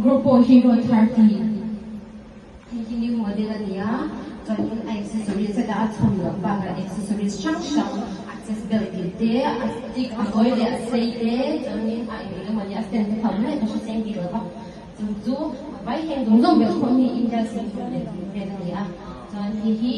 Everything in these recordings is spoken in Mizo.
GoPro Hero 30 hei hi new model a ni a, chuanin a accessories a dah a chhawm loh bakah accessories hrang hrang access belt tih te, a stick a tawi leh a sei te, chuanin a eng eng emaw ni a stand te kha awm reng ka hre chiang bik lo va, chung chu a vai hian zawng zawng ber pawh hi India singthum leh tih vel a ni a. Chuan hei hi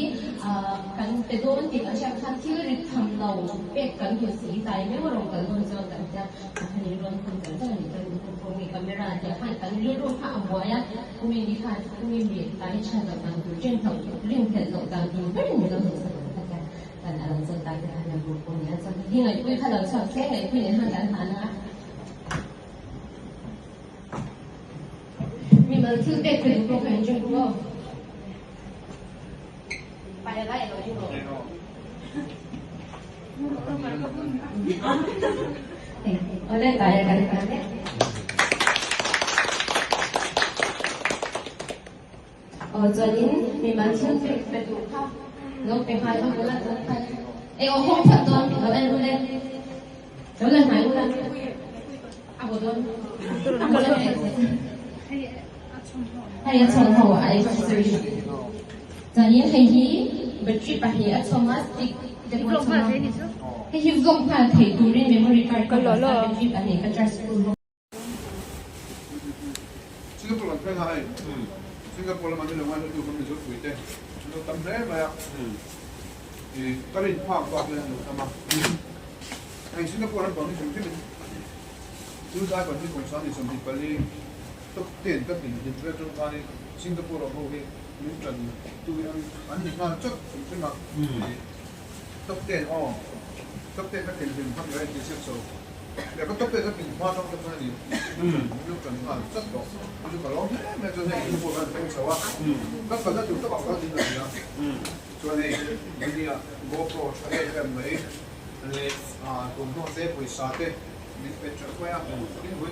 kan pe dawn tih kan hriat khan thil rit tham lo pek kan duh si tlai meuh a rawn kal dawn chuan kan tia a khan in rawn hun kal dawn a nih chuan kawng i camera tih khan kan rilru kha a buai a kumi ni khan kumi mi tlai chhiat loh dan tur rin hlauh rin hlelh loh dan tur berin min lo hmuh sak ang kha tia kan a lo chuan tlai te khan a bu pawh nia chuan hei hi ngaihpui kha lo chhuak se ngaihpui nen khan kan han a. Mimal thil pek pe duh pawh kha in ring bawk aw. Pai lai alo ni rawh. Awle pai a kan kan e. Aw chuanin mimal thil pek pe duh kha lo pe nghal ang ula chuan khan e aw hawng phat dawn lo en ule. Lo la hnai ula. A haw dawn. A haw dawn e. Hei a chhawm ho a accessory. Chuanin hei hi battery pahnih a chhawm a, stick te pawh a chhawm a. Hei hi vlog nghal theih turin memory card ka dah a, battery pahnih ka charge full bawk. Singapore kan thleng a hei, Singapore lama ni lo ngai hlutu kan Mizo puite an lo tam hle mai a, ih ka rin phak bak hian an lo tam a. Hei Singapore ram pang hi hrim hrimin chu zai pan hi kum 2024 top ten ka tih hlim vel atang khanin Singapore ah ho hi min tan tu hi an ni nghal chawt hrim hrim a, top ten aw top ten ka tih hlim kha mi a inti siak chho leh ka top ten ka tih hma atang te khan a ni min lo tan nghal chawt tawh chu chu ka lawm hle mai a chuan hei Singapore khan an thleng chho a ka kalna tur takah khan min lo ni a chuan hei India GoPro tha em em mai. Leh thawmhnaw te pawisa te min pe teuh mai a, tin vawi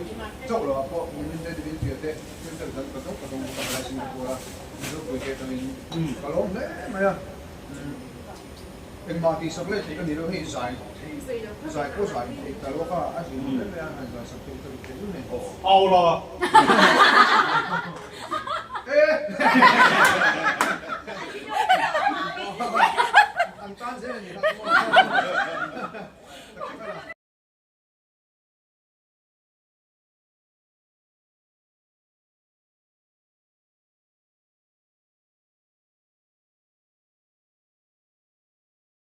chauh lo ah pawh min te min tia te thil fel dang ka dawng ka dawng bawk a helai Singapore a Mizopui te atangin ka lawm hle mai a, engmah tihsak leh theih ka ni lo hei zai zai pawh zai theih ta lo kha a zin hle mai a han zai sak theih ka duh theih hlum e. Au la! Eh!